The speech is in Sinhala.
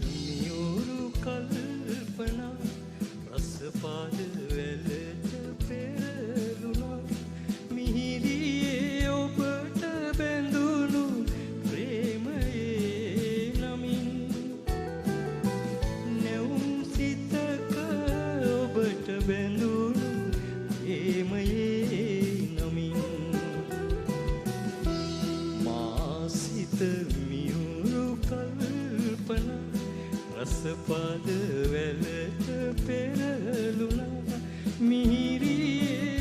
මියුරු කල්පනා රසපාද වැලට පෙරළුණා. මිහිරියේ ඔබට බැඳුණු ප්‍රේමයේ නමින්, නැවුම් සිතක ඔබට බැඳුණු ප්‍රේමයේ නමින්. මා සිත මියුරු කල්පනා රසපද වැලට පෙරළුණා. මිහිරියේ